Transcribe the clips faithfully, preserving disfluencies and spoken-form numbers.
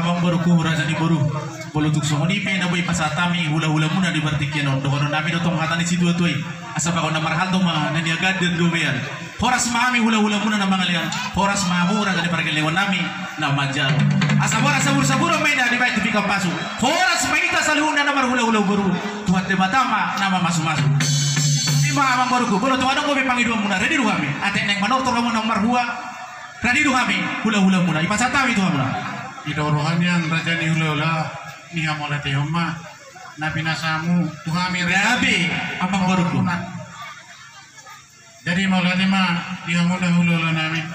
Amangborungku, raja ni boru, molo tung songon i pe na boi pasahat hami hulahulamuna di partingkian on, dohonon nami do tong hata ni situatua i. Asa bagot na marhalto ma na niagadan dope an. Horas ma hami hulahulamuna na mangalean. Horas ma hamu raja ni pargellengon nami na manjalo. Asa boras sabursaburon ma inna dibahen tu pinggan pasu. Horas ma hita saluhutna na marhulahula boru. Tuhan Debata ma na mamasumasu. I ma amangborungku, molo tung adong dope pangidoanmuna, redi do hami. Atik naeng manortor hamu na marhua, redi do hami hulahulamuna. Ipasahat hami tu hamuna. Didok roha nian raja ni hulahula, ni hamauliatehon ma na pinasahatmu tu hami. Gabe, amangborungku. Jadi mauliate ma di hamuna hulahula nami,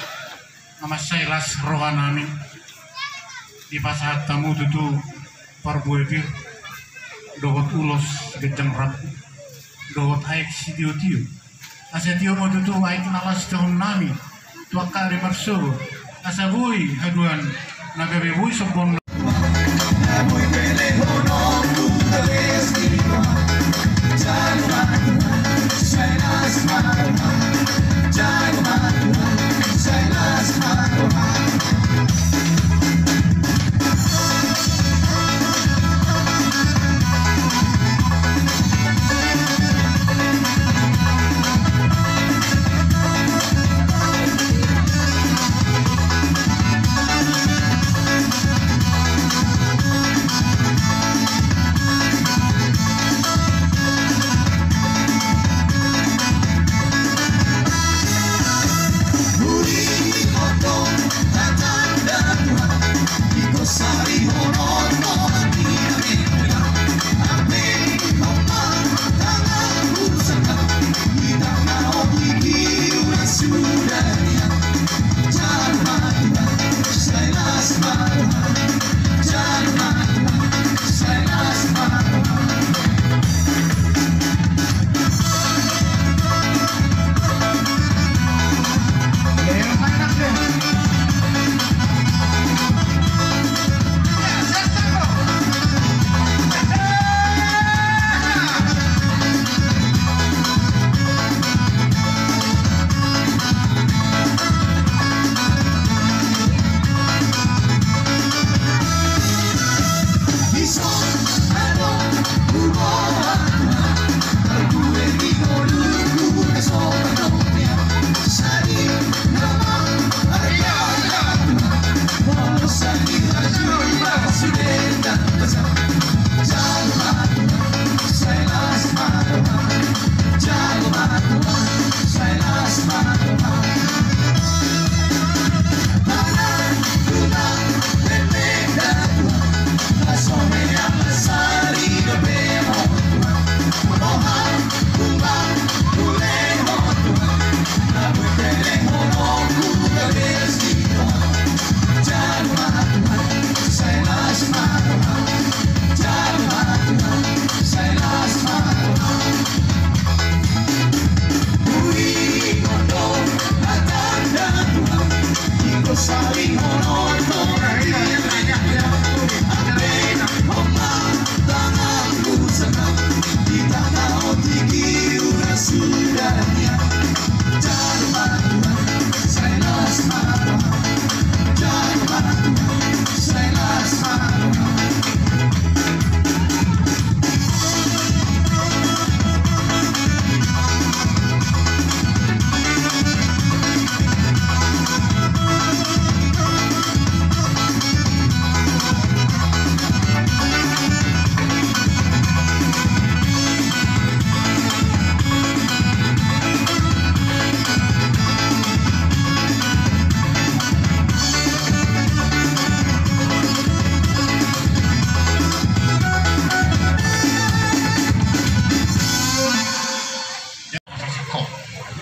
na mansai las roha nami. Dipasahat hamu tutu parbue pir, dohot ulos ganjang rambu, dohot aek sitiotio. Asa tio ma tutu aek na las dohonon nami tu angka ari marsogot, asa boi haduan na gabe boi sombonna.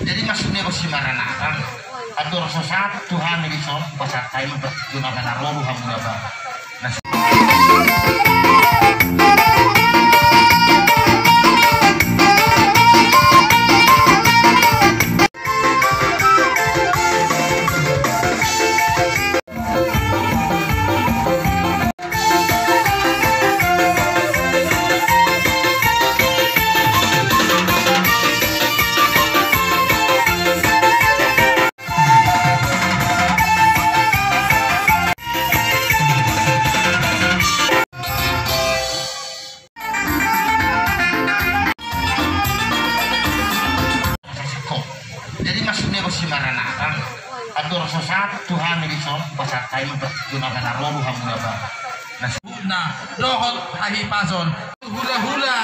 Jadi maksudna bos si Maranatha, andor so sahat tu hami dison, pasahat hami, jumpa na roru hamu na ba. Jadi maksudnya bos si Maranatha, andor so sahat tu hami dison, pasahat hami ma partingkian na ro tu hamuna ba. Na dohot hahipason. Hula-hula.